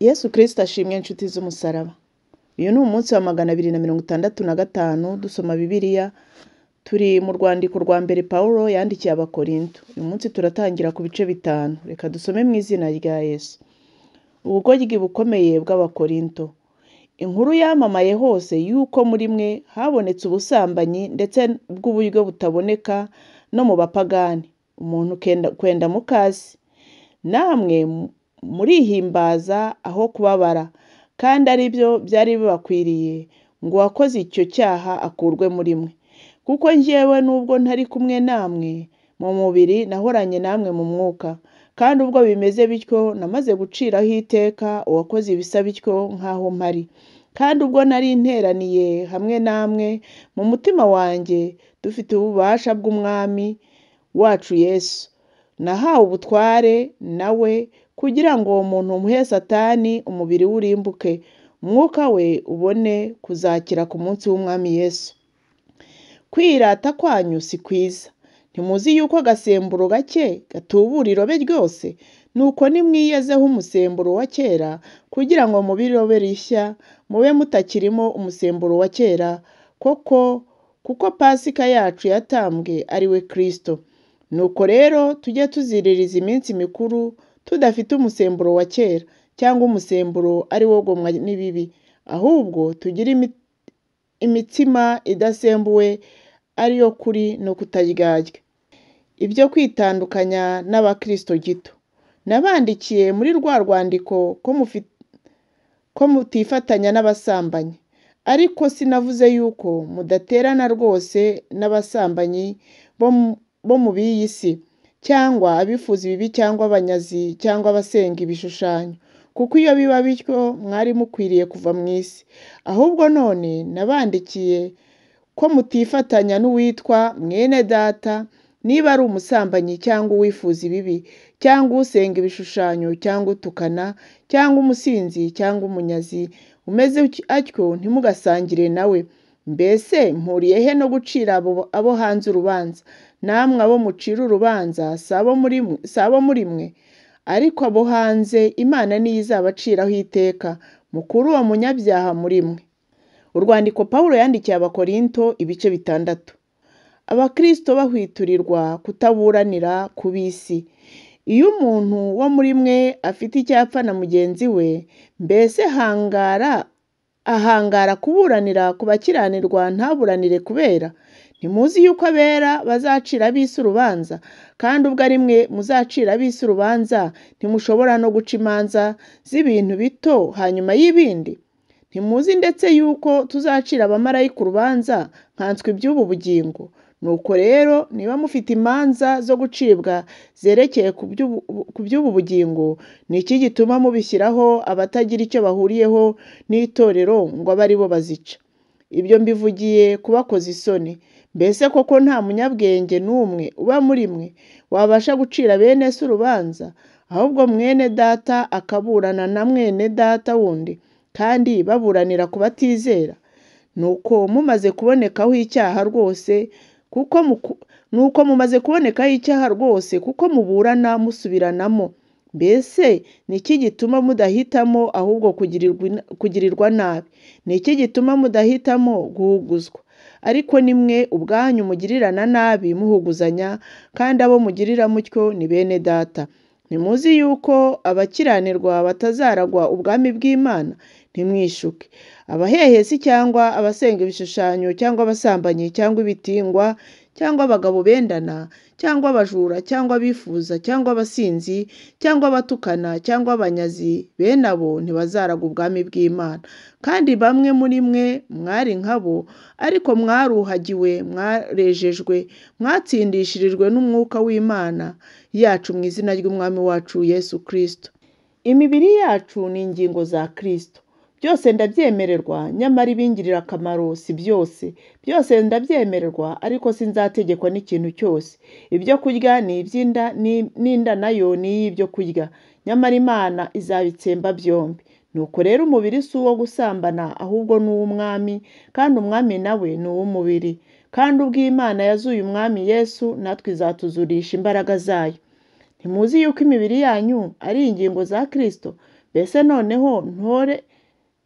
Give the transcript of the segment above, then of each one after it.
Yesu Kristo ashimwe inshuti z'umusaraba. Uyu ni umunsi wa 265 dusoma Bibiliya, turi mu rwandiko rwa mbere Pawulo yandikiye Abakorinto. Uyu munsi turatangira ku bice 5. Reka dusome mu izina rya Yesu. Ubugoryi bukomeye bw'Abakorinto. Inkuru yamamaye hose yuko muri mwe habonetse ubusambanyi ndetse bw'uburyo butaboneka no mu bapagani, umuntu kwenda mukase. Namwe murihimbaza aho kubabara, kandi ari byo byari bibakwiriye ngo uwakoze icyo cyaha akurwe muri mwe. Kuko njyewe nubwo ntari kumwe namwe mu mubiri, nahoranye namwe mu mwuka, kandi ubwo bimeze bityo namaze guciraho iteka uwakoze ibisa bityo nk'aho mpari. Kandi ubwo nari nteraniye hamwe namwe mu mutima wanjye dufite ububasha bw'Umwami wacu Yesu, nahawe ubutware nawe kugira ngo uwo muntu muhe Satani umubiri we urimbuke, umwuka we ubone kuzakira ku munsi w'Umwami Yesu. Kwirata kwanyu si kwiza. Ntimuzi yuko agasemburo gake gatubura irobe ryose? Nuko nimwiyezeho umusemburo wa kera, kugira ngo mube irobe rishya, mube mutakirimo umusemburo wa kera, koko kuko Pasika yacu yatambwe ari we Kristo. Nuko rero tujye tuziririza iminsi mikuru tudafite umusemburo wa kera, cyangwa umusemburo ari wo gomwa n'ibibi, ahubwo tugire imitsima idasembuwe ari yo kuri no kutaryarya. Ibyo kwitandukanya n'abakristo gito. Nabandikiye muri rwa rwandiko ko mutifatanya n'abasambanyi, ariko sinavuze yuko mudaterana rwose n'abasambanyi bo mu b'iyi si, cyangwa abifuza ibibi cyangwa abanyazi cyangwa abasenga ibishushanyo, kuko iyo biba bityo mwari mukwiriye kuva mu isi. Ahubwo none nabandikiye ko mutifatanya n'uwitwa mwene data, niba ari umusambanyi cyangwa uwifuza ibibi, cyangwa usenga ibishushanyo cyangwa utukana, cyangwa umusinzi cyangwa umunyazi, umeze atyo ntimugasangire nawe. Mbese mpuriye he no gucira abo hanze urubanza? Namwe abo mucira urubanza si abo muri mwe? Ariko abo hanze Imana niyo izabaciraho iteka, mukure uwo munyabyaha muri mwe. Urwandiko Pawulo yandikiye Abakorinto ibice 6. Abakristo bahwiturirwa kutaburanira ku b'isi. Iyo umuntu wo muri mwe afite icyapfa na mugenzi we, mbese ahangara kuburanira ku bakiranirwa ntaburanire kubera? Ntimuzi yuko abera bazacira ab'isi urubanza? Kandi ubwo ari mwe muzacira ab'isi urubanza, ntimushobora no guca imanza z'ibintu bito hanyuma y'ibindi? Ntimuzi ndetse yuko tuzacira abamarayika urubanza nkanswe iby'ubu bugingo? Nuko rero niba mufite imanza zo gucibwa zerekeye ku by'ubu bugingo, ni iki gituma mubishyiraho abatagira icyo bahuriyeho n'itorero ngo abe ari bo bazica? Ibyo mbivugiye kubakoza isoni. Mbese koko nta munyabwenge n'umwe uba muri mwe wabasha gucira bene se urubanza? Ahubwo mwene data akaburana na mwene data wundi, kandi baburanira ku batizera. Nuko mumaze kubonekaho icyaha rwose, nuko mumaze kubonekaho icyaha rwose, kuko muburana musubiranamo. Mbese ni iki gituma mudahitamo ahubwo kugirirwa nabi? Ni iki gituma mudahitamo guhuguzwa? Ariko ni mwe ubwanyu mugirirana nabi muhuguzanya, kandi abo mugirira mutyo ni bene data. Ntimuzi yuko abakiranirwa batazaragwa ubwami bw'Imana? Ntimwishuke. Abahehesi cyangwa abasenga ibishushanyo cyangwa abasambanyi cyangwa ibitingwa cyangwa abagabo bendana cyangwa abajura cyangwa abifuza cyangwa abasinzi cyangwa abatukana cyangwa abanyazi, bene abo ntibazaragwa ubwami bw'Imana. Kandi bamwe muri mwe mwari nkabo, ariko mwaruhagiwe, mwarejejwe, mwatsindishirijwe n'Umwuka w'Imana yacu mu izina ry'Umwami wacu Yesu Kristo. Imibiri yacu ni ingingo za Kristo. Byose ndabyemererwa, nyamara ibingirira akamaro si byose. Byose ndabyemererwa, ariko sinzategekwa n'ikintu cyose. Ibyo kurya ni iby'inda, n'inda nayo ni iy'ibyo kurya, nyamara Imana izabitsemba byombi. Nuko rero umubiri si uwo gusambana, ahubwo ni uw'Umwami, kandi Umwami nawe ni uw'umubiri. Kandi ubwo Imana yazuye Umwami Yesu, natwe izatuzurisha imbaraga zayo. Ntimuzi yuko imibiri yanyu ari ingingo za Kristo? Mbese noneho ntore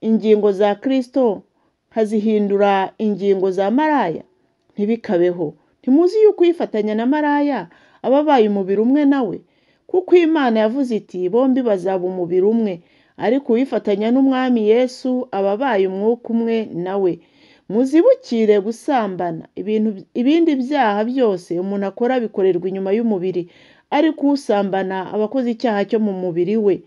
ingingo za Kristo nkazihindura ingingo za maraya? Ntibikabeho. Ntimuzi yuko uyifatanya na maraya aba abaye umubiri umwe nawe? Kuko Imana yavuze iti bombi bazaba umubiri umwe, ariko uwifatanya n'Umwami Yesu aba abaye umwuka umwe nawe. Muzibukire gusambana. Ibindi byaha byose umuntu akora bikorerwa inyuma y'umubiri, ariko usambana aba akoze icyaha cyo mu mubiri we.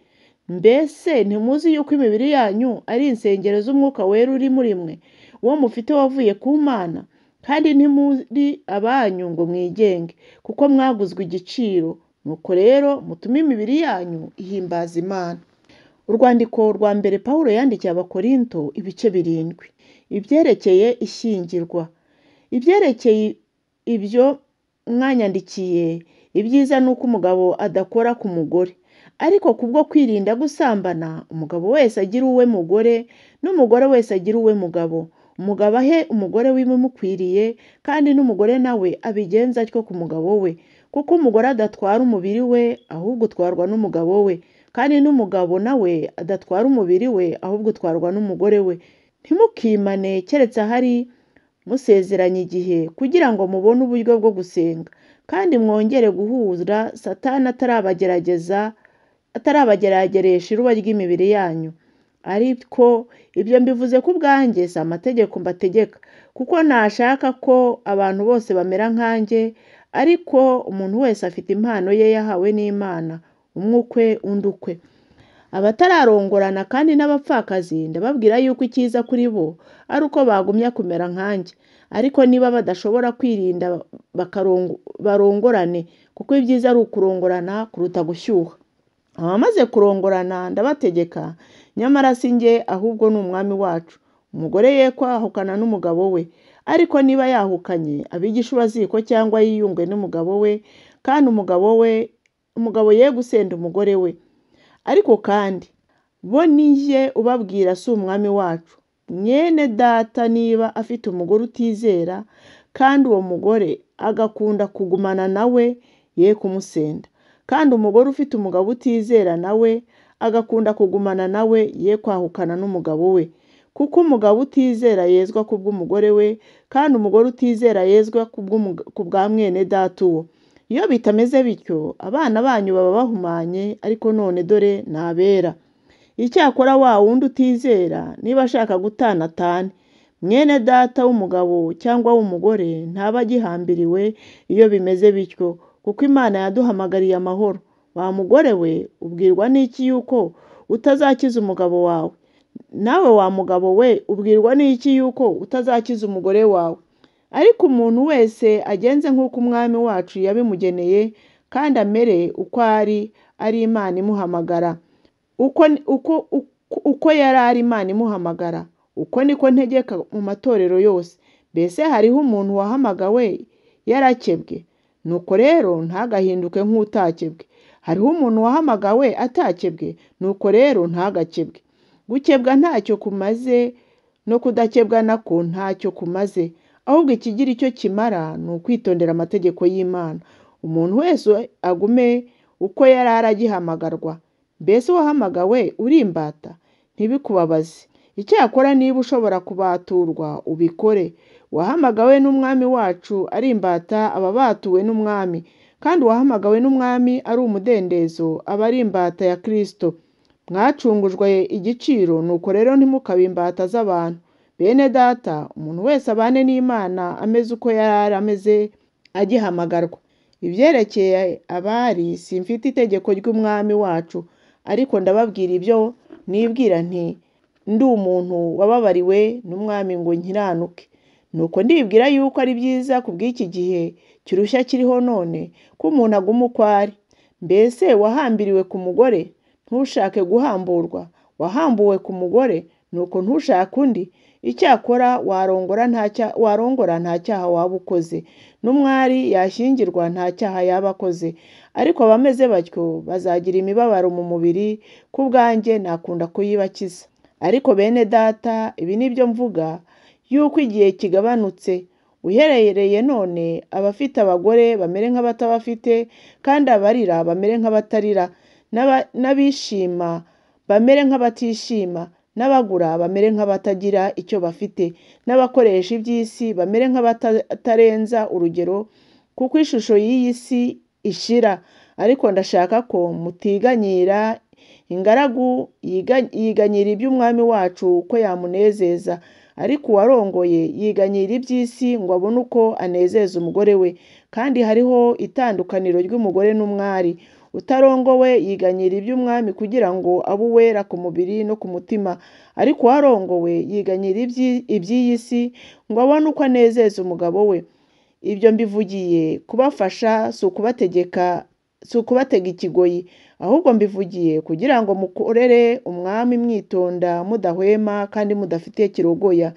Mbese ntimuzi yuko imibiri yanyu ari insengero z'Umwuka Wera uri muri mwe, uwo mufite wavuye ku Mana? Kandi ntimuri abanyu ngo mwigenge, kuko mwaguzwe igiciro. Nuko rero mutume imibiri yanyu ihimbaza Imana. Urwandiko rwa mbere Pawulo yandikiye Abakorinto ibice 7. Ibyerekeye ishyingirwa. Ibyerekeye ibyo mwanyandikiye, ibyiza ni uko umugabo adakora ku mugore. Ariko kubwo kwirinda gusambana, umugabo wese agira uwe mugore, n'umugore wese agira uwe mugabo. Umugabo ahe umugore w'ibimukwiriye, kandi n'umugore nawe abigenze atyo ku mugabo we. Kuko umugore adatwara umubiri we, ahubwo utwarwa n'umugabo we. Kandi n'umugabo nawe adatwara umubiri we, ahubwo utwarwa n'umugore we. Ntimukimane keretse ahari musezeranye igihe, kugira ngo mubone uburyo bwo gusenga, kandi mwongere guhura Satani atarabagerageresha iruba ry'imibiri yanyu. Ariko ibyo mbivuze ku bwanjye, si amategeko mbategeka, kuko nashaka ko abantu bose bamera nkanjye, ariko umuntu wese afite impano ye yahawe n'Imana, umwe ukwe undi ukwe. Abatararongorana kandi n'abapfakazi ndababwira yuko icyiza kuri bo ari uko bagumya kumera nkanjye. Ariko niba badashobora kwirinda barongorane, kuko ibyiza ari ukurongorana kuruta gushyuha. Abamaze kurongorana ndabategeka, nyamara si njye ahubwo ni Umwami wacu. Umugore ye kwahukana n'umugabo we, ariko niba yahukanye abe igishubaziko cyangwa yiyunge n'umugabo we, kandi umugabo ye gusenda umugore we. Ariko kandi bo ni jye ubabwira si Umwami wacu. Mwene data niba afite umugore utizera, kandi uwo mugore agakunda kugumana nawe, ye kumusenda. Kandi umugore ufite umugabo utizera nawe agakunda kugumana nawe, ye kwahukana n'umugabo we. Kuko umugabo utizera yezwa kubw'umugore we, kandi umugore utizera yezwa kubwa mwene data uwo. Iyo bitameze bityo, abana banyu baba bahumanye, ariko none dore ni abera. Icyakora wa wundi utizera, niba ashaka gutana atane. Mwene data w'umugabo cyangwa w'umugore ntaba agihambiriwe iyo bimeze bityo, kuko Imana yaduhamagariye amahoro. Wa mugore we, ubwirwa n'iki yuko utazakiza umugabo wawe? Nawe wa mugabo we, ubwirwa n'iki yuko utazakiza umugore wawe? Ariko umuntu wese agenze nk'uko Umwami wacu yabimugeneye, kandi amere uko ari, ari Imana imuhamagara. Uko yari ari Imana imuhamagara, uko niko ntegeka mu matorero yose. Mbese hariho umuntu wahamagawe yarakebwe? Nuko rero ntagahinduke nk'utakebwe. Hariho umuntu wahamagawe atakebwe? Nuko rero ntagakebwe. Gukebwa ntacyo kumaze, no kudakebwa nako ntacyo kumaze, ahubwo ikigira icyo kimara ni ukwitondera amategeko y'Imana. Umuntu wese agume uko yari aragihamagarwa. Mbese wahamagawe uri imbata? Ntibikubabaze. Icyakora niba ushobora kubaturwa ubikore. Uwahamagawe n'Umwami wacu ari imbata aba abatuwe n'Umwami, kandi uwahamagawe n'Umwami ari umudendezo aba ari imbata ya Kristo. Mwacungujwe igiciro, nuko rero ntimukabe imbata z'abantu. Bene data, umuntu wese abane n'Imana ameze uko yari ameze agihamagarwa. Ibyerekeye abari, simfite itegeko ry'Umwami wacu, ariko ndababwira ibyo nibwira nti ndi umuntu wababariwe n'Umwami ngo nkiranuke. Nuko ndibwira yuko ari byiza kubw'iki gihe kirushya kiriho none, ko umuntu aguma uko ari. Mbese wahambiriwe ku mugore, ntushake guhamburwa; wahambuwe ku mugore, nuko ntushake undi. Icyakora warongora nta cyaha waba ukoze, n'umwari yashyingirwa nta cyaha yaba akoze. Ariko abameze batyo bazagira imibabaro mu mubiri, ku bwanjye nakunda kuyibakiza. Ariko bene data, ibi ni byo mvuga, yuko igihe kigabanutse. Uherereye none, abafite abagore bamere nk'abatabafite, kandi abarira bamere nk'abatarira, n'abishima bamere nk'abatishima, n'abagura bamere nk'abatagira icyo bafite, n'abakoresha iby'isi bamere nk'abatarenza urugero, kuko ishusho y'iyi si ishira. Ariko ndashaka ko mutiganyira. Ingaragu yiganyira iby'Umwami wacu uko yamunezeza, ariko uwarongoye yiganyira iby'isi ngo abone uko anezeza umugore we. Kandi hariho itandukaniro ry'umugore n'umwari. Utarongowe yiganyira iby'Umwami kugira ngo abe uwera ku mubiri no ku mutima, ariko uwarongowe yiganyira iby'iyi si ngo abone uko anezeza umugabo we. Ibyo mbivugiye kubafasha, si ukubategeka, si ukubatega ikigoyi, ahubwo mbivugiye kugira ngo mukorere Umwami mwitonda, mudahwema kandi mudafite kirogoya.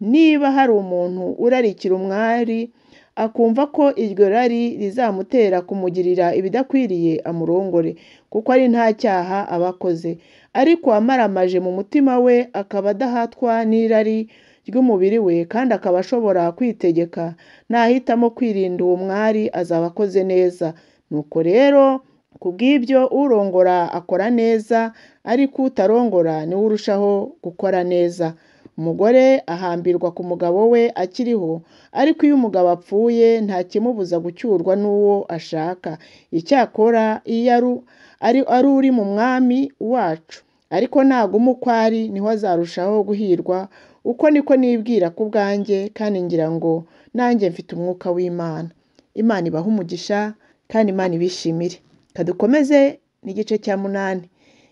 Niba hari umuntu urarikira umwari akumva ko iryo rari rizamutera kumugirira ibidakwiriye, amurongore, kuko ari nta cyaha aba akoze. Ariko uwamaramaje mu mutima we akaba adahatwa n'irari ry'umubiri we kandi akaba ashobora kwitegeka, nahitamo kwirinda uwo mwari azaba akoze neza. Nuko rero kubw'ibyo urongora akora neza, ariko utarongora niwe urushaho gukora neza. Umugore ahambirwa ku mugabo we akiriho, ariko iyo umugabo apfuye nta kimubuza gucyurwa n'uwo ashaka. Icyakora iyo ari uri mu Mwami wacu, ariko naguma uko ari niho azarushaho guhirwa. Uko niko nibwira ku bwanjye, kandi ngira ngo nanjye mfite umwuka w'Imana. Imana ibahe umugisha kandi Imana ibishimire. Reka dukomeze n'igice cya 8,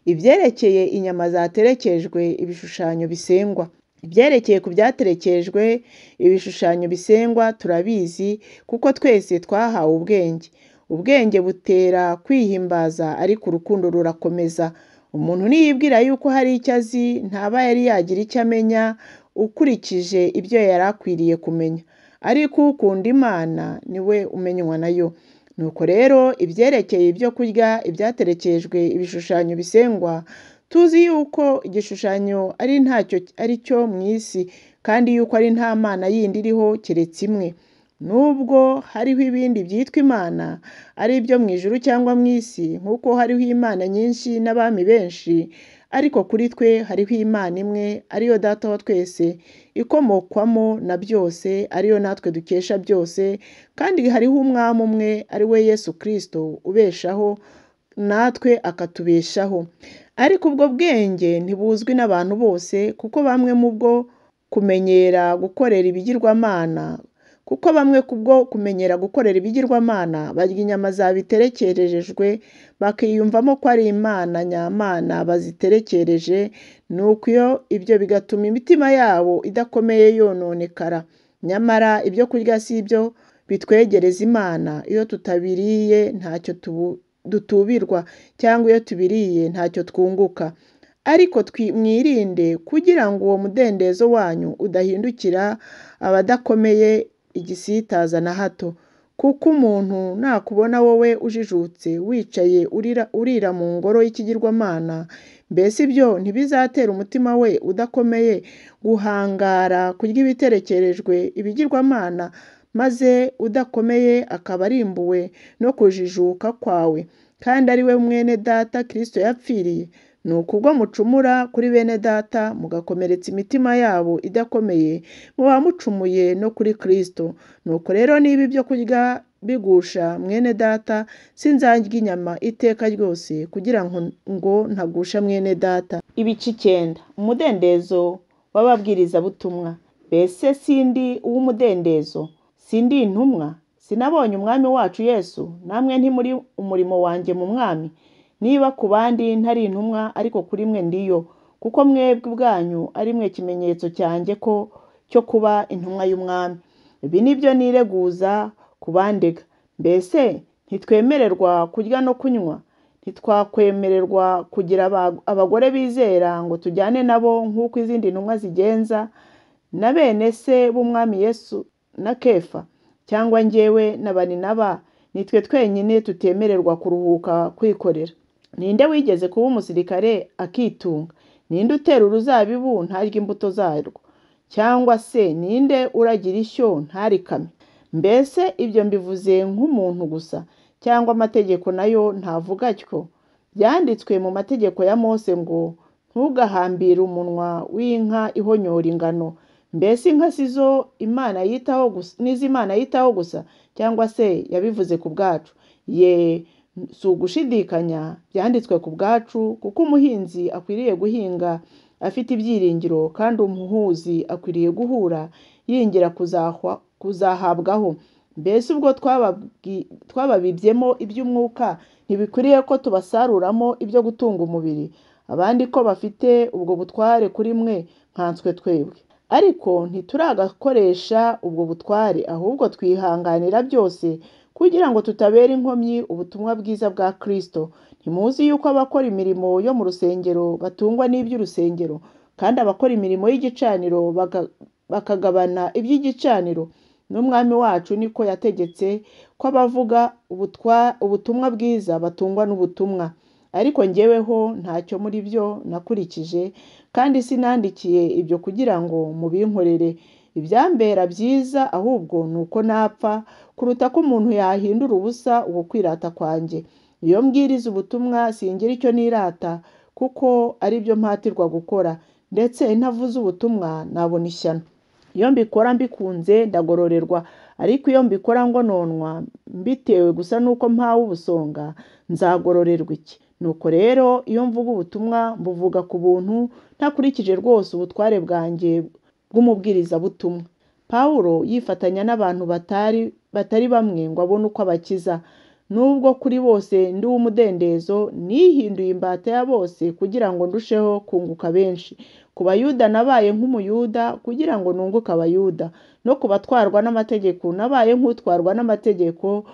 ibyerekeye inyama zaterekejwe ibishushanyo bisengwa. Ibyerekeye ku byaterekejwe ibishushanyo bisengwa turabizi, kuko twese twahawe ubwenge. Ubwenge butera kwihimbaza, ariko urukundo rurakomeza. Umuntu niyibwira yuko hari icyo azi, ntaba yari yagira icyo amenya ukurikije ibyo yari akwiriye kumenya. Ariko ukunda Imana ni we umenywa nayo. Nuko rero ibyerekeye ibyo kurya, ibyaterekejwe ibishushanyo bisengwa, tuzi yuko igishushanyo ari ntacyo ari cyo mu isi, kandi yuko ari nta mana yindi iriho keretse imwe. Nubwo hariho ibindi byitwa imana, ari ibyo mu ijuru cyangwa mu isi, nk'uko hariho imana nyinshi n'abami benshi, ariko kuri twe hariho Imana imwe, ariyo Data wa twese, ikomokwamo na byose, ariyo natwe dukesha byose, kandi hariho Umwami umwe, ari we Yesu Kristo, ubeshaho natwe akatubeshaho. Ariko ubwo bwenge ntibuzwi n'abantu bose, kuko bamwe mu bwo kumenyera gukorera ibigirwamana, kuko bamwe kubwo kumenyera gukorera ibigirwamana barya inyama zabiterekerejwe, bakiyumvamo ko ari imana nyamana baziterekereje, nuko iyo ibyo bigatuma imitima yabo idakomeye yononekara. Nyamara ibyo kurya si ibyo bitwegereza Imana, iyo tutabiriye ntacyo dutubirwa, cyangwa iyo tubiriye ntacyo twunguka. Ariko mwirinde kugira ngo uwo mudendezo wanyu udahindukira abadakomeye igisitaza na hato. Kuko umuntu nakubona wowe ujijutse wicaye urira mu ngoro y'ikigirwamana, mbese ibyo ntibizatera umutima we udakomeye guhangara kurya ibiterekerejwe ibigirwamana, maze udakomeye akaba arimbuwe no kujijuka kwawe, kandi ari we mwene data Kristo yapfiriye? Nuko ubwo mucumura kuri bene data mugakomeretsa imitima yabo idakomeye, muba mucumuye no kuri Kristo. Nuko rero niba ibyo kurya bigusha mwene data, sinzarya inyama iteka ryose, kugira ngo ntagusha mwene data. Ibice 9. Umudendezo w'ababwirizabutumwa. Mbese sindi uw'umudendezo? Sindi intumwa? Sinabonye Umwami wacu Yesu? Namwe ntimuri umurimo wanjye mu Mwami? Niba ku bandi ntari intumwa, ariko kuri mwe ndiyo, kuko mwebwe ubwanyu ari mwe kimenyetso cyanjye ko cyo kuba intumwa y'Umwami. Ibi ni byo nireguza ku bandega. Mbese ntitwemererwa kurya no kunywa? Ntitwakwemererwa kugira abagore bizera ngo tujyane nabo nk'uko izindi ntumwa zigenza, na bene se b'Umwami Yesu na Kefa? Cyangwa njyewe na Barinaba nitwe twenyine tutemererwa kuruhuka kwikorera? Ninde wigeze kuba umusirikare akitunga? Ninde utera uruzabibu ntarye imbuto zarwo? Cyangwa se ninde uragira ishyo ntarikame? Mbese ibyo mbivuze nk'umuntu gusa, cyangwa amategeko nayo ntavuga atyo? Byanditswe mu mategeko ya Mose ngo ntugahambire umunwa w'inka ihonyora ingano. Mbese inka si zo Imana yitaho gusa, n'izo Imana yitaho gusa, cyangwa se yabivuze ku bwacu? Ye, si ugushidikanya, byanditswe ku bwacu, kuko umuhinzi akwiriye guhinga afite ibyiringiro, kandi umuhuzi akwiriye guhura yingira kuzahabwaho. Mbese ubwo twababibyemo iby'umwuka, ntibikwiriye ko tubasaruramo ibyo gutunga umubiri? Abandi ko bafite ubwo butware kuri mwe, nkanswe twebwe. Ariko ntituragakoresha ubwo butware, ahubwo twihanganira byose kugira ngo tutabera inkomyi ubutumwa bwiza bwa Kristo. Ntimuzi yuko abakora imirimo yo mu rusengero batungwa n'iby'urusengero, kandi abakora imirimo y'igicaniro bakagabana iby'igicaniro? N'Umwami wacu niko yategetse ko abavuga ubutumwa bwiza batungwa n'ubutumwa. Ariko njyeweho ntacyo muri byo nakurikije, kandi sinandikiye ibyo kugira ngo mubinkorere. Ibyambera byiza ahubwo ni uko napfa, kuruta ko umuntu yahindura ubusa uko kwirata kwanjye. Iyo mbwiriza ubutumwa singira icyo nirata, kuko ari byo mpatirwa gukora, ndetse ntavuze ubutumwa nabona ishyano. Iyo mbikora mbikunze ndagororerwa, ariko iyo mbikora ngononwa mbitewe gusa n'uko mpawe ubusonga, nzagororerwa iki? Nuko rero iyo mvuga ubutumwa mbuvuga ku buntu, ntakurikije rwose ubutware bwanjye bw'umubwirizabutumwa. Pawulo yifatanya n'abantu batari bamwe ngo abone uko abakiza. Nubwo kuri bose ndi uw'umudendezo, nihinduye imbata ya bose kugira ngo ndusheho kunguka benshi. Ku Bayuda nabaye nk'Umuyuda kugira ngo nunguke Abayuda, no ku batwarwa n'amategeko nabaye nk'utwarwa n'amategeko,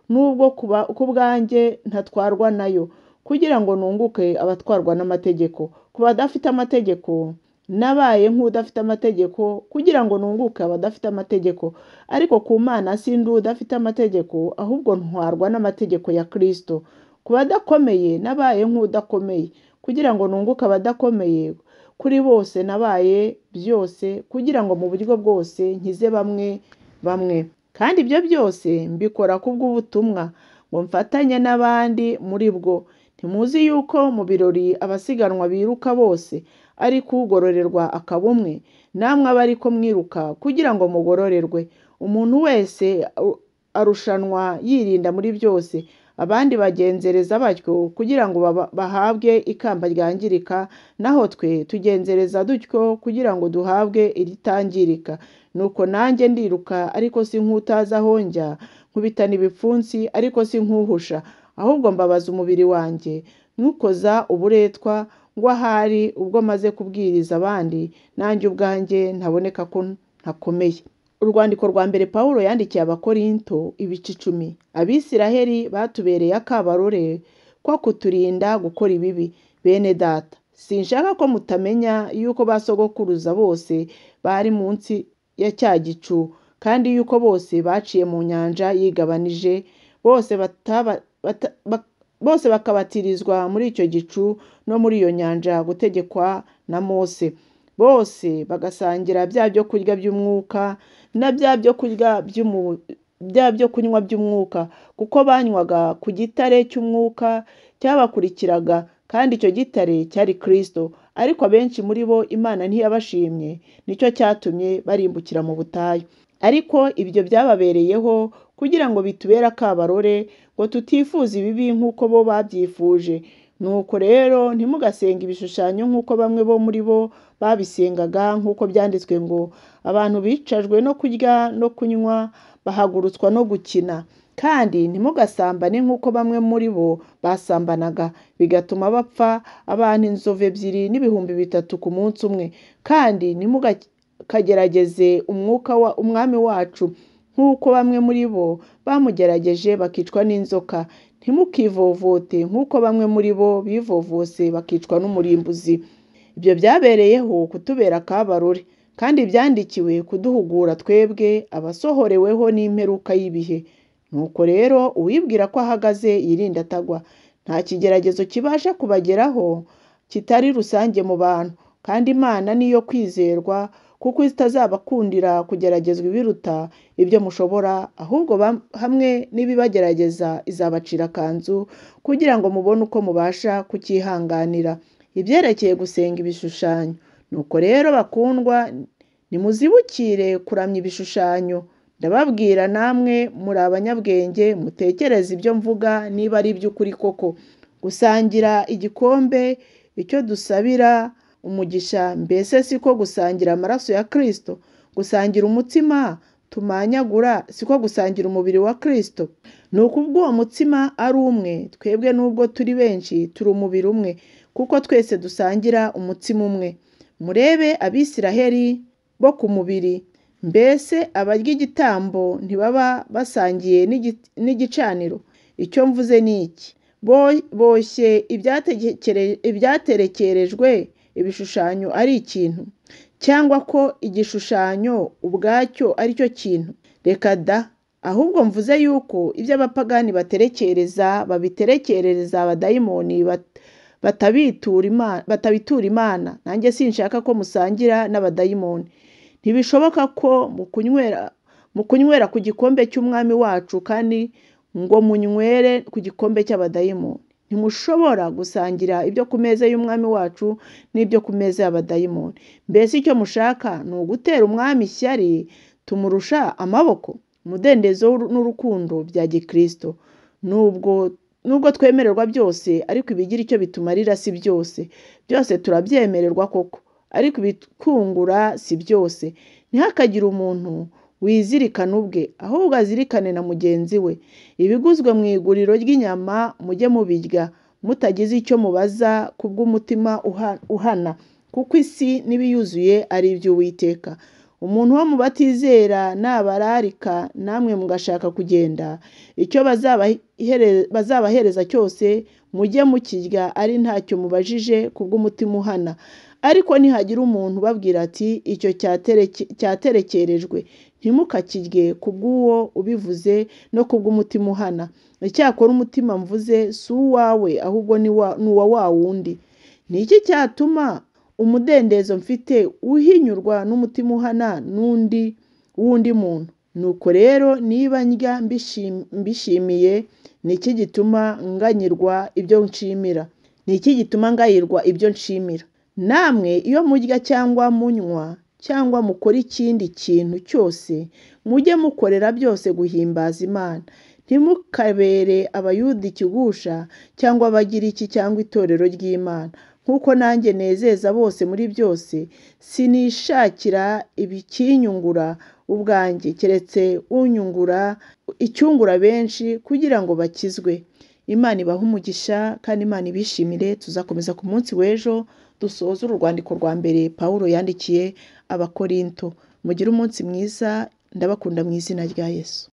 nubwo ku bwanjye ntatwarwa nayo, kugira ngo nunguke abatwarwa n'amategeko. Ku badafite amategeko nabaye nk'udafite amategeko, kugira ngo nunguke abadafite amategeko. Ariko ku Mana sindi udafite amategeko, ahubwo ntwarwa n'amategeko ya Kristo. Ku badakomeye nabaye nk'udakomeye, kugira ngo nunguke abadakomeye. Kuri bose nabaye byose, kugira ngo mu buryo bwose nkize bamwe bamwe. Kandi ibyo byose mbikora kubw'ubutumwa, ngo mfatanye n'abandi muri bwo. Ntimuzi yuko mu birori abasiganwa biruka bose, ariko ugororerwa akaba umwe? Namwe abe ariko mwiruka kugira ngo mugororerwe. Umuntu wese arushanwa yirinda muri byose, abandi bagenzereza batyo kugira ngo bahabwe ikamba ryangirika, naho twe tugenzereza dutyo kugira ngo duhabwe iritangirika. Nuko nanjye ndiruka, ariko si nk'utazi aho njya, nkubitana ibipfunsi, ariko si nk'uhusha, ahubwo mbabaza umubiri wanjye, nywukoza uburetwa, ngo ahari ubwo maze kubwiriza abandi, nanjye ubwanjye ntaboneka ko ntakomeye. Urwandiko rwa mbere Pawulo yandikiye Abakorinto, ibice 10. Abisiraheli batubereye akabarore ko kuturinda gukora ibibi. Bene data, sinshaka ko mutamenya yuko ba sogokuruza bose bari munsi ya cya gicu, kandi yuko bose baciye mu nyanja yigabanije, bose bakabatirizwa muri icyo gicu no muri iyo nyanja gutegekwa na Mose. Bose bagasangira bya byo kurya by'umwuka na bya byo kurya bya byo kunywa by'umwuka, kuko banywaga ku gitare cy'umwuka cyabakurikiraga, kandi icyo gitare cyari Kristo. Ariko abenshi muri bo Imana ntiyabashimye, nicyo cyatumye barimbukira mu butayu. Ariko ibyo byababereyeho kugira ngo bitubere akabarore, ngo tutifuza ibibi nk'uko bo babyifuje. Nuko rero ntimugasenge ibishushanyo nk'uko bamwe bo muri bo babisengaga, nk'uko byanditswe ngo abantu bicajwe no kurya no kunywa, bahagurutswa no gukina. Kandi ntimugasambane nk'uko bamwe muri bo basambanaga, bigatuma bapfa abantu inzovu 2 n'ibihumbi 3 ku munsi umwe. Kandi ntimukagerageze umwuka wa Umwami wacu, nk'uko bamwe muri bo bamugerageje bakicwa n'inzoka. Ntimukivovote nk'uko bamwe muri bo bivovose bakicwa n'umurimbuzi. Ibyo byabereyeho kutubera akabarore, kandi byandikiwe kuduhugura twebwe abasohoreweho n'imperuka y'ibihe. Nuko rero uwibwira ko ahagaze yirinde atagwa. Nta kigeragezo kibasha kubageraho kitari rusange mu bantu, kandi Imana niyo kwizerwa, kuko itazabakundira kugeragezwa ibiruta ibyo mushobora, ahubwo hamwe n'ibibagerageza izabacira akanzu, kugira ngo mubone uko mubasha kucyihanganira. Ibyerekeye gusenga ibishushanyo. Nuko rero bakundwa, nimuzibukire kuramya ibishushanyo. Ndababwira namwe muri abanyabwenge, mutekereze ibyo mvuga niba ari iby'ukuri koko. Gusangira igikombe, icyo dusabira umugisha, mbese siko gusangira amaraso ya Kristo? Gusangira umutsima tumanyagura, siko gusangira umubiri wa Kristo? Ni uko ubwo uwo mutsima ari umwe, twebwe nubwo turi benshi turi umubiri umwe, kuko twese dusangira umutsima umwe. Murebe Abisiraheli bo ku mubiri, mbese abarya igitambo ntibaba basangiye n'igicaniro? Icyo mvuze ni iki: boshye ibyaterekerejwe ibishushanyo ari ikintu, cyangwa ko igishushanyo ubwacyo ari cyo kintu? Reka da! Ahubwo mvuze yuko ibyo abapagani baterekereza babiterekerereza abadayimoni batabitura Imana. Nanjye sinshaka ko musangira n'abadayimoni. Ntibishoboka ko mu kunywera ku gikombe cy'Umwami wacu kandi ngo munywere ku gikombe cy'abadayimoni. Ntimushobora gusangira ibyo ku meza y'Umwami wacu n'ibyo ku meza y'abadayimoni. Mbese icyo mushaka ni ugutera Umwami ishyari tumurusha amaboko? Umudendezo n'urukundo bya Gikristo. Nubwo twemererwa byose, ariko ibigira icyo bitumarira si byose. Byose turabyemererwa koko, ariko ibitwungura si byose. Ntihakagire umuntu wizirikana ubwe, ahubwo azirikane na mugenzi we. Ibiguzwe mu iguriro ry'inyama mujye mubirya, mutagize icyo mubaza kubw'umutima uhana, kuko isi n'ibiyuzuye ari iby'Uwiteka. Umuntu wo mu batizera nabararika namwe mugashaka kugenda, icyo bazabahereza cyose mujye mukirya ari ntacyo mubajije kubw'umutima uhana. Ariko nihagira umuntu ubabwira ati icyo cyaterekerejwe, ntimukakirye kubw'uwo ubivuze no kubw'umutima uhana. Icyakora umutima mvuze si uwawe, ahubwo ni uwa wa wundi. Ni iki cyatuma umudendezo mfite uhinyurwa n'umutima uhana n'undi w'undi muntu? Nuko rero niba ndya mbishimiye, ni iki gituma nganyirwa ibyo nshimira? Ni iki gituma ngayirwa ibyo nshimira? Namwe iyo murya cyangwa munywa cyangwa mukora ikindi kintu cyose, mujye mukorera byose guhimbaza Imana. Ntimukabere Abayuda ikigusha cyangwa Abagiriki cyangwa itorero ry'Imana, nk'uko nanjye nezeza bose muri byose, sinishakira ibikinyungura ubwanjye, keretse unyungura icyungura benshi kugira ngo bakizwe. Imana ibahe umugisha kandi Imana ibishimire. Tuzakomeza ku munsi w'ejo dusoze uru rwandiko rwa mbere Pawulo yandikiye Abakorinto. Mugire umunsi mwiza, ndabakunda mu izina rya Yesu.